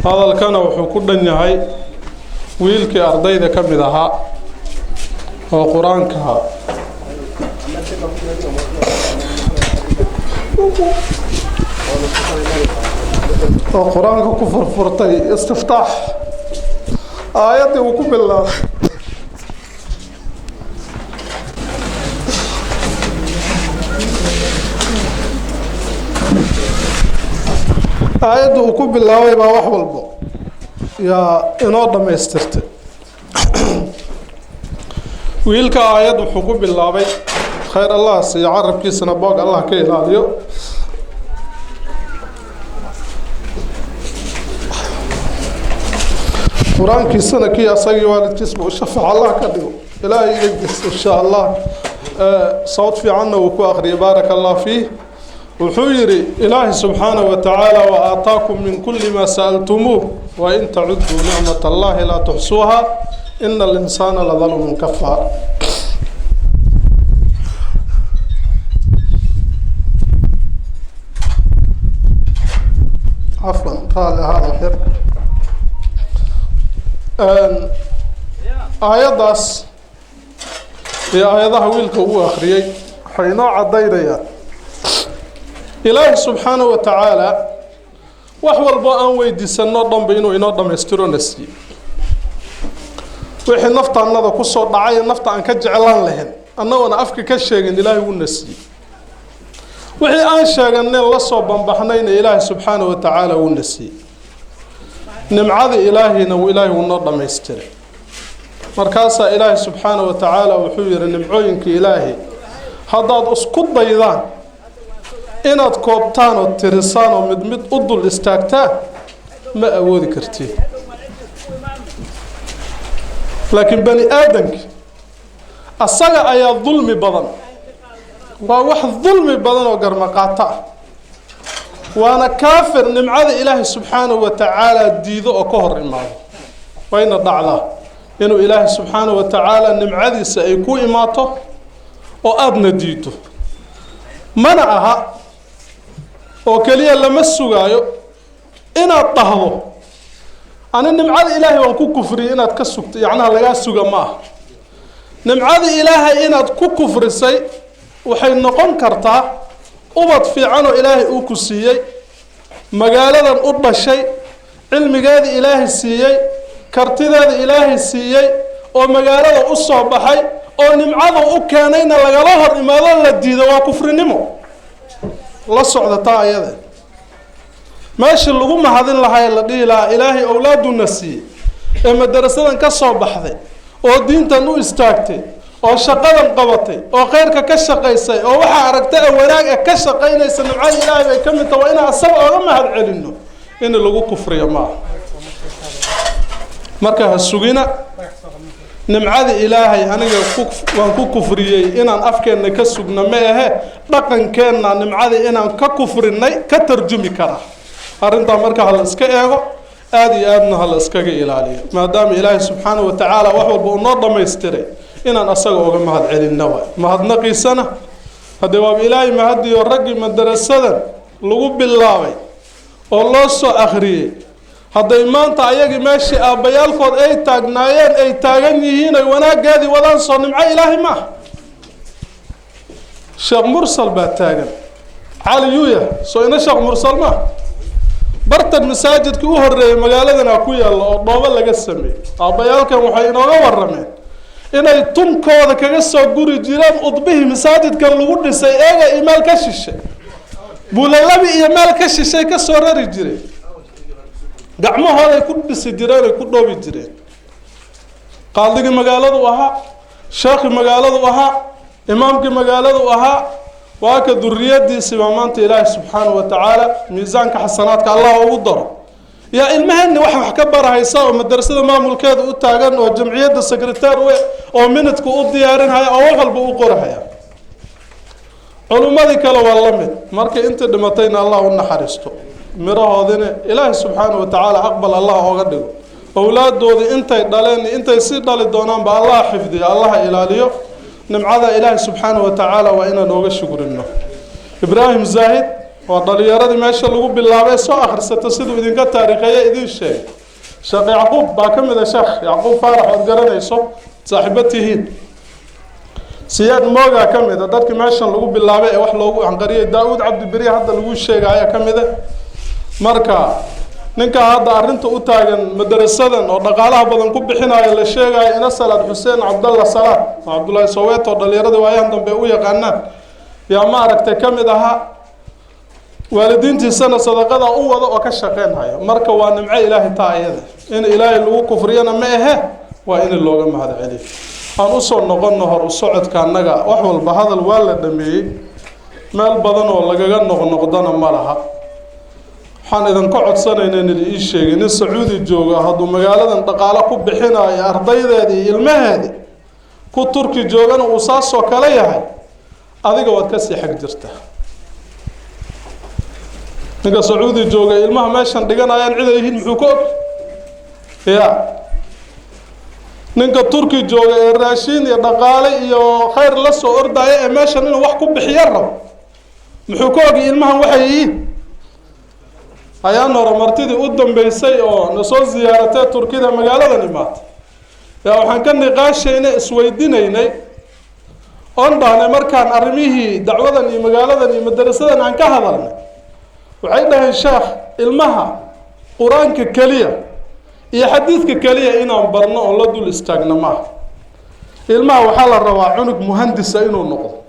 Hadalkana wuxuu ku dhan yahay wiilkii ardayda ka mid ahaa oo qur-aanka oo qur-aanka ku furfurtay istiftaax aayaddii uu ku bilaabay. Aayadda uu ku bilaabay baa wax walbo yaa inoo dhammaystirtay. Wiilka aayad wuxuu ku bilaabay, khayr Allah siiyo, carabkiisana boog Allah ka ilaaliyo. Qur-aankiisana kii asagii waalidkiisba u shafac Allah ka dhigo, Ilaahay idankiis, insha Allah. Sawd fiicanna wuu ku akriyay, baaraka Allah fiih. Wuxuu yidhi Ilaahi subxaanaه wa tacaala: wa aataakum min kuli ma sa'altumuuh wain tacuduu nicmat allahi laa tuxsuuha ina alinsaana ladalmun kafaar. Cafwan, raali ahaada waxyar. Aayaddaas iyo aayadaha wiilka uu akhriyey waxay inoo caddaynayaan Ilaahi subxaanaه wa tacaala wax walbo aan weydiisanno dhanba inuu inoo dhammaystiro na siiyey. Wixii naftaanada kusoo dhacay ee nafta aan ka jeclaan lahayn annagoona afka ka sheegin, Ilaahay wuuna siiyey. Wixii aan sheeganeen la soo bambaxnayna, Ilaahay subxaanaه wa tacaala wuuna siiyey. Nimcada Ilaahayna Ilaahay wuu noo dhammaystiray. Markaasaa Ilaahay subxaanaه wa tacaala wuxuu yihi: nimcooyinka Ilaahay haddaad isku daydaan inaad koobtaan oo tirisaan oo mid mid u dul istaagtaan, ma awoodi kartiin. Laakiin bani aadamki asaga ayaa dulmi badan, waa wax dulmi badan oo garmaqaato ah, waana kaafir nimcada Ilaahay subxaanahu wa tacaala diido oo ka hor imaado. Wayna dhacdaa inuu Ilaahay subxaanahu wa tacaala nimcadiisa ay ku imaato oo aadna diido. Mana aha oo keliya lama sugaayo inaad dhahdo ani nimcada Ilaahay waan ku kufriyey inaad ka sugto, yacnaha lagaa suga ma aha. Nimcada Ilaahay inaad ku kufrisay waxay noqon kartaa ubad fiican oo Ilaahay uu ku siiyey, magaaladan u dhashay, cilmigeeda Ilaahay siiyey, kartideeda Ilaahay siiyey, oo magaalada u soo baxay, oo nimcada u keenayna lagala hor imaado, la diido, waa kufrinimo. La socda taa ayada. Meeshii lagu mahadin lahaa ee la dhihi lahaa Ilaahay owlaaduna siiyey ee madarasadan ka soo baxday oo diintan u istaagtay oo shaqadan qabatay oo khayrka ka shaqaysay oo waxaa aragta ee wanaag ee ka shaqaynaysa, nimcada Ilaahay bay ka mid taha, waa inaan asaga ooga mahad celinno, in lagu kufriyo maaha. Marka ha sugina nimcada Ilaahay aniga waan ku kufriyey inaan afkeenna ka sugno ma ahe, dhaqankeenna nimcada inaan ka kufrinay ka tarjumi karaa arrintaa. Marka hala iska eego aada iyo aadna hala iskaga ilaaliyo, maadaama Ilaahay subxaanahu wa tacaala wax walba uu noo dhammaystiray, inaan asaga uga mahad celinno waay. Mahadnaqiisana haddee waaba Ilaahay mahadiyo raggii madarasadan lagu bilaabay oo loo soo akhriyey, hadday maanta ayagii meeshii aabbayaalkood ay taagnaayeen ay taagan yihiin, ay wanaaggeedii wadaan, soo nimco Ilaahay maaha? Sheekh Mursal baa taagan, Cali yuuya, soo ina Sheekh Mursal maaha? Bartan masaajidkii u horeeyay magaaladana ku yaalla oo dhoobo laga sameeyey, aabbayaalkan waxay inooga warameen inay tunkooda kaga soo guri jireen udbihii masaajidkan lagu dhisay. Eega iyo meel ka shishay, Buulalabi iyo meel ka shishay ka soo rari jireen, gacmahooday ku dhisi jireen, ay ku dhoobi jireen. Qaadigii magaaladu ahaa, sheekhii magaaladu ahaa, imaamkii magaaladu ahaa, waa ka duriyadiisii baa maanta Ilaahay subxaanahu wa tacaala miisaanka xasanaadka Allah ugu daro. Yaa ilmaheenni wax ka barahaysa oo madrasada maamulkeeda u taagan oo jamciyadda secretaar u oo minidka u diyaarinhaya oo wax walba u qorahaya. Culummadii kale waa la mid. Marka intii dhimatayna Allah u naxariisto, mirahoodina Ilaahay subxaanahu wa tacaala aqbal Allah ooga dhigo, owlaadoodii intay dhaleen intay sii dhali doonaanba Allah xifdiyo, Allah ilaaliyo. Nimcada Ilaahay subxaanahu wa tacaala waa inaan ooga shukrino. Ibraahim Zaahid Waa dhalinyaradii meesha lagu bilaabay soo akhrisata, siduu idinka taariikheeye idiin sheegay. Sheekh Yacquub baa ka mid a, Sheekh Yacquub Faarax ood garanayso, saaxiibo tihiin. Siyaad Moogaa ka mid a dadkii meeshan lagu bilaabay ee wax loogu anqariyay. Daa-uud Cabdiberi hadda lagu sheega ayaa ka mid a. Marka ninkaa hadda arrinta u taagan madarasadan oo dhaqaalaha badan ku bixinayo la sheegayo, ina Salaad Xuseen Cabdalla Salaad oo Cabdullaahi Soweeto dhalinyaradii waayahan dambe u yaqaanaan, yaa ma aragtay ka mid ahaa waalidiintiisana sadaqada u wada oo ka shaqeynhayo. Marka waa nimco Ilaahay taa ayada, in Ilaahay lagu kufriyana ma ahe, waa in looga mahad celiyo. Aan usoo noqono hor u socodka annaga. Wax walba hadal waa la dhameeyey, meel badan oo lagaga noqnoqdana ma laha. Waxaan idinka codsanayna in ii sheegay nin Sacuudi jooga hadduu magaaladan dhaqaalo ku bixinayo ardaydeedi iyo ilmaheedi, ku Turki joogana uu saasoo kale yahay, adiga waad kasii xag jirtaa. Ninka Sacuudi jooga ilmaha meeshan dhiganayaan cid ay yihiin muxuu ka og ya? Ninka Turki jooga ee raashiin iyo dhaqaale iyo khayr la soo ordaya ee meeshan inuu wax ku bixiyo rabo, muxuu ka ogi ilmahan waxay yihiin? Ayaan hore martidii u dambeysay oo na soo ziyaaratee Turkida magaaladan imaatay yaa waxaan ka niqaashaynay, isweydiinaynay oon dhahnay, markaan arrimihii dacwadan iyo magaaladan iyo madarasadan aan ka hadalnay, waxay dhaheen: "Sheekh, ilmaha Qur-aanka keliya iyo xadiidka keliya inaan barno oon la dul istaagno maaha. Ilmaha waxaa la rabaa cunug muhandisa inuu noqdo."